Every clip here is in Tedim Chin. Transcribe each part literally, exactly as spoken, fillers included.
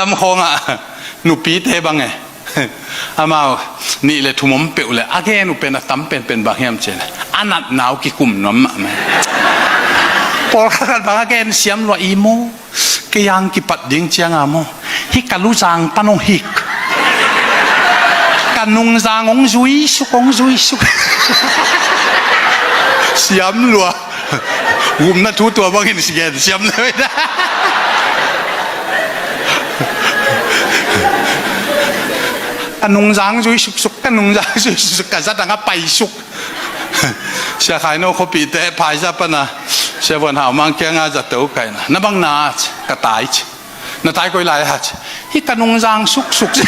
Tam khawngah nupite bang e. Amau nih le thum om peuh le a gen uh pen a tam penpen bang hiam cih leh a natna uh kikum nuam mahmah. Pawlkhat khat bang a gen siam lua i maw. Kei ang kipat ding cianga maw, hih ka luzang pan hong hik, ka nungzang hong zuisuk, hong zuisuk. Siam lua. Gumna thu tua bangin si gen siam lua. Ka nungzang zui suksuk, ka nungzang zui suksuk, ka zat ang a pai suk. Sia Khai No khuapite phaisa pana Sia Vuan Hau Mang kianga zato kaina, na bang na ci, ka tai ci. Na tai koi lai ha ci. Hih ka nungzang suksuk ci.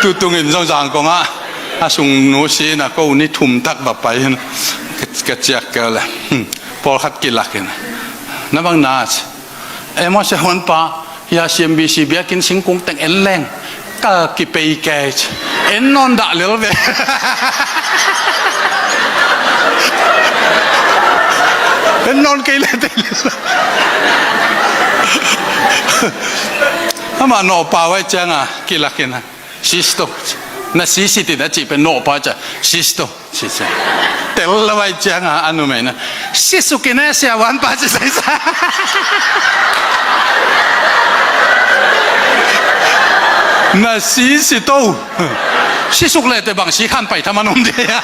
Tutungin zong Zangkong ah a sung nu si na ko ni thum tak va pai hin ka, ka ciak keu le. Hmm. Pawlkhat kilakin, na bang na ci. E maw Sia Huan pa, hia C M B C biakinn singkung teng en leng ka kipei kei ci. En nawn dah lel ve. En nawn kei le te lel. Amah nawhpau ai cianga kilakin, sisto, na sisi tin a cih pen nawhpau ai cia, sisto. Sisuk. Tel lo ai cianga a numei na, sisuk in e Sia Vuan pa, sisuk. Na sisi to. Sisuk le te bang si khan pai thaman om dia.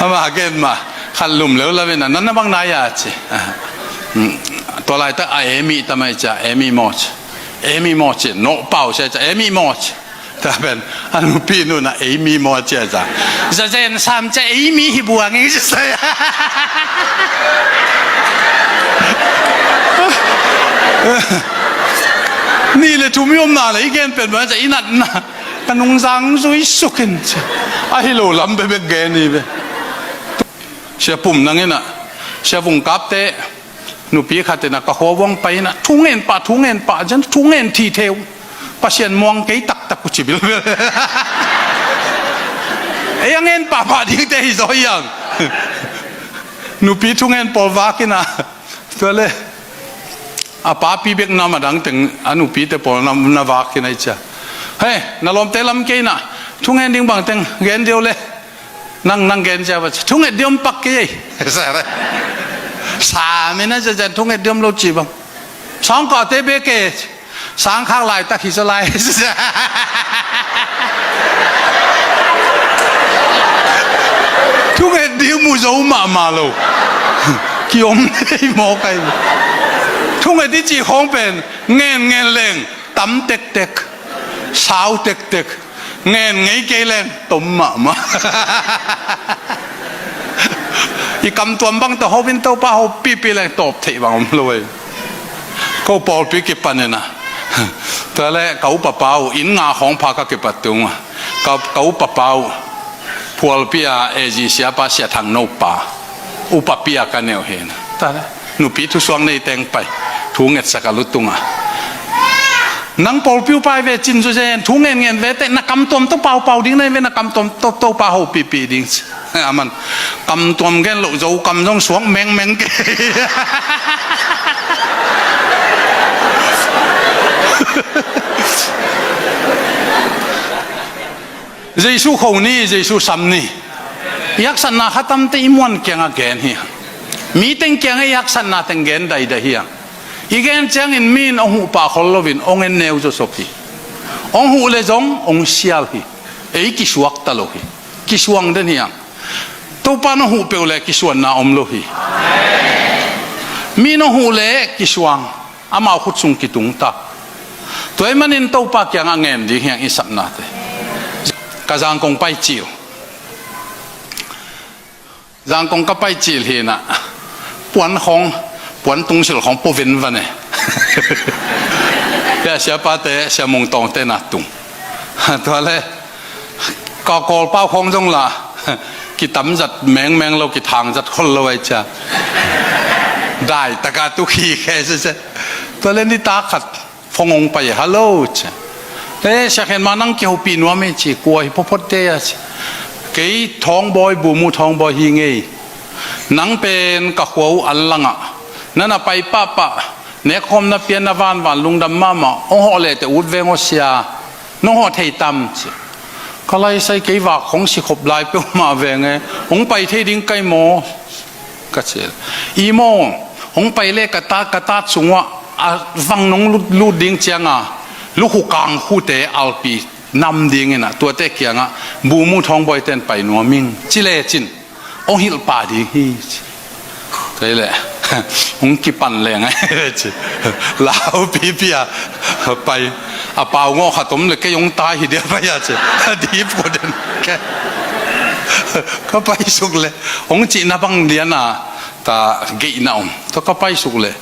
Ama gen ma khat lum leu lavin a, nan na bang na ia ci. Tua laitak a Emi tamai cia, Emi maw ci. Emi maw ci, nawhpau sia cia, Emi maw ci. Tua pen a nupi nuna Emi maw cia cia. Zazen sam cia Emi hi buang ing ci sai. Nih le thum i omna le i gen pen buang cia i natna. Ka nungzang zui sukin cia. A hi lo lam bebek gen i be. Sia Pum nang ina, Sia Vung Kap te nupi khat ina ka khuavuang pai ina, thungen pah, thungen pah, jan thungen thi theu. Pasian muang kei taktak uh ci bilbil. Ei a ngen pahpah dingte hi zaw hiang. Nupi thungen pawl vak ina. Tua le a papi bek nam a dang teng a nupite pawl nam na vak ina i cia. Hei, na lawmte lam kei ina, thungen ding bang teng gen deu le. Nang, nang gen cia ba, thunget diom pak kei ei. Sa mina cia cia thunget diom lo ci bang. Sangkahte be kei. Sangkhak laitak hi sa lai. Thunget diom mu zo mahmah lo. Kiom nei maw kai. Thunget i ci khawng pen ngen ngen leng tam tektek. Sau tektek. Ngen ngei kei leng tom mahmah. I kamtuam bang tawh hopin Topa hopihpih leng tawp theih bang om lo ei. Ko pawlpi kipan ina. Tua le ka upapa uh inn nga khawng pha ka kipat tung a. Ka, ka upapa uh phualpi a A G siapa Sia Thang No pa. Upapi a ka neu hi ina. Tua le nupi thusuang nei teng pai. Thu ngetsak a lutunga. Nang pawlpi upa i ve cin zu zen, thu ngen ngen ve te, na kamtuam to paupau ding na i ve, na kamtuam to, Topa hopihpih ding. Aman, kamtuam gen lo zo kam zong suak mengmeng ke. Jesu kho ni, Jesu sam ni. I haksatna khatamte i muan kiangah gen hi. Mi teng kiangah i haksatna teng gen daidai hi. I gen ciangin mi in hong huh pah khol loin hong en neu zawsop hi. Hong huh le zong hong sial hi. Ei kisuakta lo hi. Kisuang den hi ang. Topa in hong huh peuh le kisuanna om lo hi. Mi in hong huh le kisuang. Amau khut sung kitung ta. Tua ahih manin Topa kiangah ngen ding hi ang i sapnate. Ka Zangkong pai cil. Zangkong ka pai cil hi ina. Puan khawng, puan tungsil khawng pua venvan e. Sia, siapate, Sia Mung Tawngte na tung. Tua le, ka Kawlpau khawng zong la, kitamzat mengmeng lo, kithangzat khol lo ai cia. Dai taka tu khi khe sese. Tua le nitak khat. Phone hong pai, "Hello," ci. "Eh, Sia Khen Ma, nang kihopih nuam ei," ci. "Kua hi, photphot de a?" ci. "Kei Thawngbawi, Bumu Thawngbawi hi ing ei. Nang pen ka khua uh an langah na na pai pahpah, nekkhawm na pian na vanvan lungdam mahmah, hong hawh lehteh ut veng aw sia. Nong hawh thei tam?" ci. "Ka laisai kei vak hong sikhop lai peuhmah veng e, hong pai thei ding kai maw?" ka ci. "I maw, hong pai le ka ta, ka tat sungah a vang nong lut, lut ding cianga lukhu kangkhute alpi nam dingin ah tuate kiangah Bumu Thawngbawi ten pai nuam ing," ci lecin hong hilh pah ding hi, ci. Kei le hong kipan leng a, ci. Laupipi a pai. "A pau ngawh khat om le kei hong tai hi dia pai a," ci. A dip ko den. Ka paisuk le hong cihna bang liana ta geihna om. Tua ka paisuk le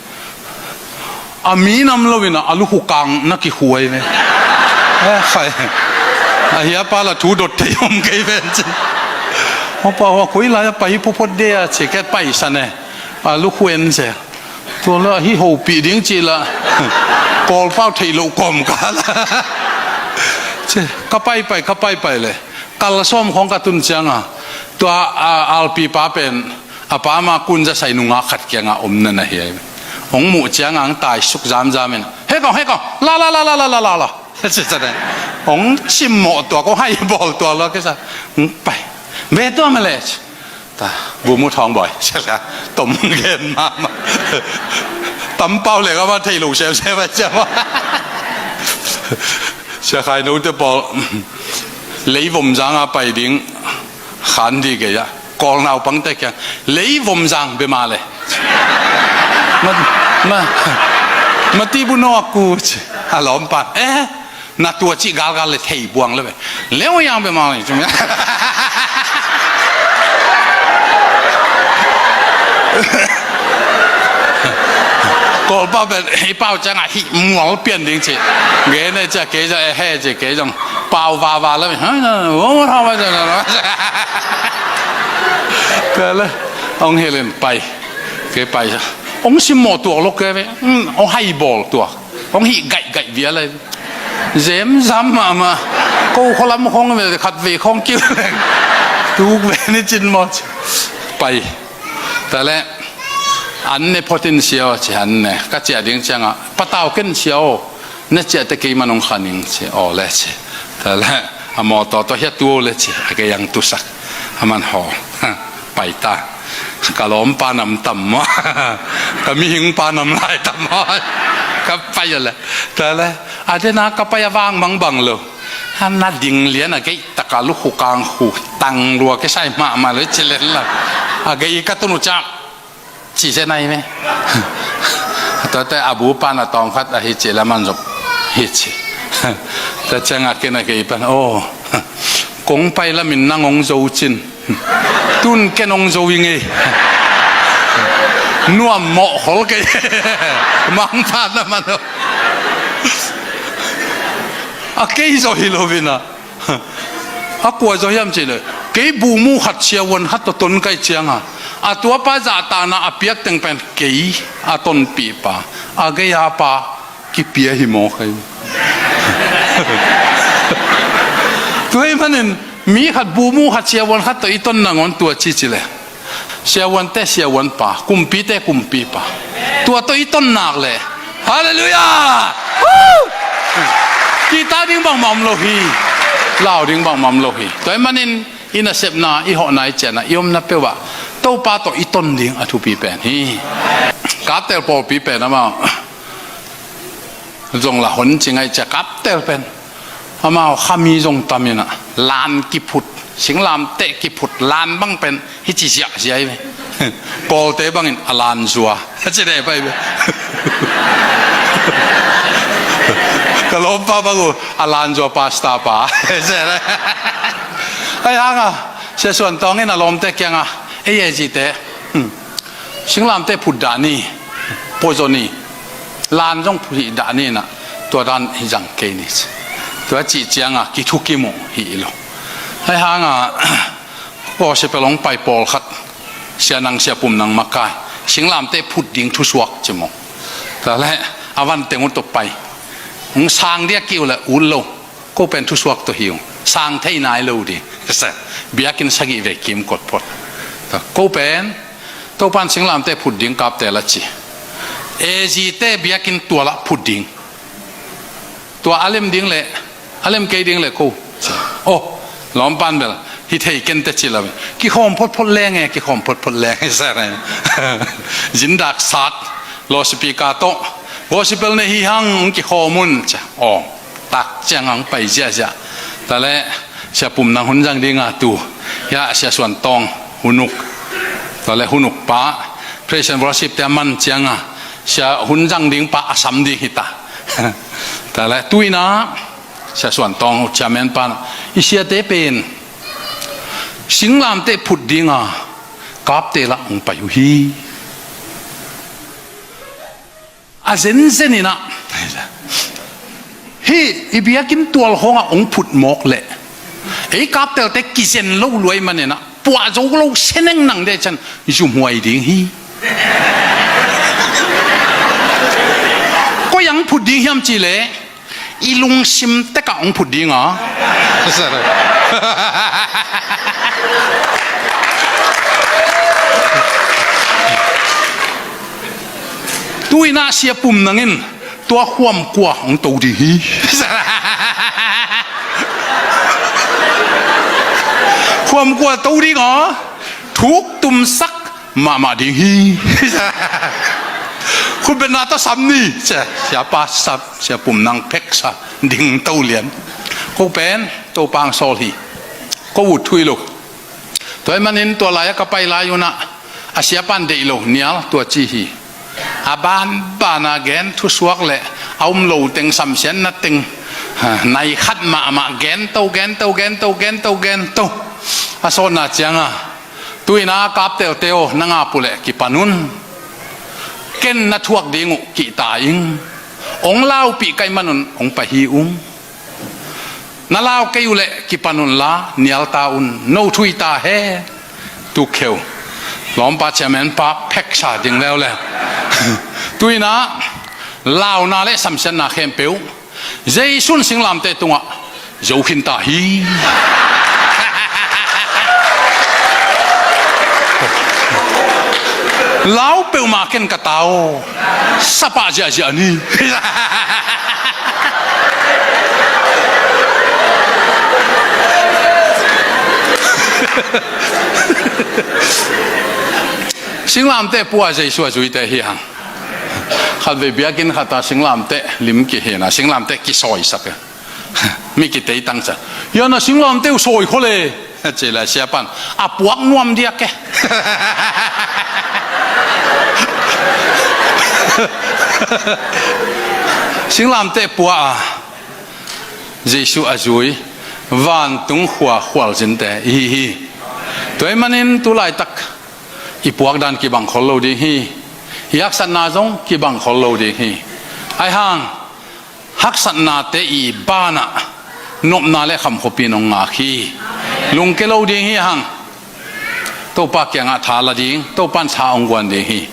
a minam loin a lukhu kang na kikhuai ve. Eh, khai. "A hia pa la thu dot thei om kei ven," ci. "Hua pa, hua koi lai a pai hi, photphot de a?" ci. Ket paisan e. A lukhu en se. Tua la hi hopih ding ci la. Kawlpau theih loh kawm ka la. Ci, ka paipai, ka paipai le kal sawm khawng ka tun cianga tua, a, alpipa pen a pa ma kunza sai nungak khat kiangah omna na hi ai. Hong muh cianga hong taisuk zamzam in, "Hei kong, hei kong, la, la, la." Hong simmawh tuak, hong haibawl tuak lua kisa. Hong pai. "Ve tua ma le," ci. Ta, Bumu Thawngbawi. Tom gen mahmah. Tampau le ka ma thei lo semsem a ciama. Sia Khai Note pawl Leivom zanga pai ding khan di gei a, Kawl naupangte kiang, "Leivom zang bema le." "Ma, ma, ma ti bu no a ku," ci. A lawmpa, "Eh, na tua cih galgal le thei buang le ve." "Leu yang bema le." Kawlpau pen i pau ciangah hih mual pian ding ci. Gen e cia kei zong, "Eh he," ci, "kei zong pau vava lo." Kale hong hilin pai. Kei pai sa. Hong simmawh tuak lo kei ve. Hmm, hong haibawl tuak. Hong hih gaihgaih vial ai. Zemzam mahmah. Ko khualam khawng ve, khat ve khawng kiu leng. Tuk ve ni cin maw. Pai. Tale, "An ne photin sia aw," ci, "an ne." Ka ciah ding ciangah, "Patau ken sia aw. Na ciahte kei man hong khan ing," ci. "Aw le," ci. Tale, "A mawtaw tawh hia tu aw le," ci. A kei ang tusak. A man haw. Pai ta. Ka lawmpa nam tam maw. Ka mihingpa nam lai tam maw. Ka pai a le. Tale, a dena ka pai a vang mangbang lo. A na ding lian a geih taka lukhu kangkhu tang lua kisai mahmah lo i ci len la. A geih ka tun uh ciang ci zen ai me. Tuate a bupa na tawm khat ahi ci le man zop hi ci. Tua ciangah ken a geih pan, "Aw, kong pai lamin nang hong zo cin. Tun ken hong zo i ngei. Nuam mawh khol kei." Mangpa na man lo. A kei zo hi lo vina. A kua zo hiam cih le, kei buhmu khat siavuan khat tawh ton kai cianga, a tuapa zahtakna a piak teng pen kei a tonpihpa, a gei-a pa kipia hi mawk ahi. Tua ahih manin mi khat buhmu khat siavuan khat tawh i ton nangawn tua ci ci le, siavuante siavuanpa, kumpite kumpipa, tua tawh i ton nak le, halleluiah! Woo! Kihta ding bangmah om lo hi. Lau ding bangmah om lo hi. Tua ahih manin i nasepna, i hawhna, i ciahna, i omna peuhah Topa tawh i ton ding a thupi pen hi. Kaptel pawlpi pen amau zong la hon ci ngaih cia kaptel pen. Amau khami zong taminah lan kiphut, singlamteh kiphut, lan bang pen hici ziahziah hi ve. Kawlte bangin a lan zua a ci deh pai ve. Ka lawmpa bang uh a lan zua pasta pa. Ai hanga Sia Suan Tawng in a lawmte kianga, ei ezite, hmm, singlamteh phut dah ni, puazaw ni, lan zong phut hih dah ni inah, tua dan hi zang kei ni ci. Tua cih cianga kithukim uh hi lo. Ai hanga gospel hong pai pawlkhat, Sia Nang, Sia Pum Nang makai, singlamteh phut ding thusuak ci maw. Tua le a van teng uh tawh pai. Hong sang ding a kih uh leh ut lo. Ko pen thusuak tawh hi ung. Sang thei nai lo ding. Biakinn sagih vei kimkot phot. Ko pen Topa'n singlamteh phut ding, kaptel a ci. A zite biakinn tual ah phut ding. Tua a lem ding leh, a lem kei ding leh ko. Aw, lawmpa'n bel hi thei ken teh ci lo. Kikhawm photphot leng e, kikhawm photphot leng e. Zindak sat, loudspeaker tawh, gospel nei hi hang, hong kikhawm un ci. Aw, tak ciang hong pai ziahziah. Tua leh Sia Pum Nang hun zang ding a tu, hiah Sia Suan Tawng hun uk. Tua leh hun uk pa, praise and worship te a man ciang a, sia hun zang ding pa a sam ding hi ta. Tua leh tu-in ah Sia Suan Tawng chairman pa'n, i siate pen singlamteh phut ding a kaptel ah hong pai uh hi. A zenzen in ah, hih i biakinn tual khawng ah hong phut mawk leh ei kaptelte kizen lo lua ahih manin ah, puah zo lo, seneng nang deh ciang zumhuai ding hi. Koi ah hong phut ding hiam cih leh i lungsim tek ah hong phut ding a. Tu-in ah Sia Pum Nang in tua khuam kua hong to ding hi. Khuam kua to ding a, thuk tumsak mahmah ding hi. Khutbetna tawh sam ni. Sia, siapa sam, Sia Pum Nang pheksa ding to lian. Ko pen Topa'n sawl hi. Ko ut thui lo. Tua ahih manin tua lai-ah ka pai lai-un ah, a siapa'n deih lo, nial tua ci hi. A banban a gen thusuak leh a um lo teng, samsiatna teng, ha, nai khat mahmah gen to, gen to, gen to, gen to, gen to. A sawtna ciang a, tu-in ah kaptelte aw, nang ap uh leh kipan un. Ken na thuak ding uh kihta ing. Hong laupih ka hih manun hong pai hi ung. Na lau kei uh leh kipan unla, nial ta un, no thu hi ta hen. Tuk kheu. Lawmpa chairman pa pheksa ding leuleu. Tu-in ah launa leh samsiatna khempeuh Jesu'n singlamteh tungah zo khin ta hi. Lau peuhmah ken ka ta aw. Sa pah ziahziah ni. Singlamteh pua Jesu a zuite hi hang. Khatvei biakinn khat ah singlamteh lim kihin a, singlamteh kisawisak e. Mi kiteitang ciang, "Hiah na singlamteh uh sawi khol e," ci leh siapa'n, "A puak nuam diak e." Singlamteh pua a Jesu a zui vantung khua khualzinte i hi hi. Tua ahih manin tu laitak i puakdan kibang khol lo ding hi. I haksatna zong kibang khol lo ding hi. Ahi hang haksatnate i banah nopna leh khamkhuapi in hong ngak hi. Lungke lo ding hi hang. Topa kiangah tha la ding, Topa'n tha hong guan ding hi.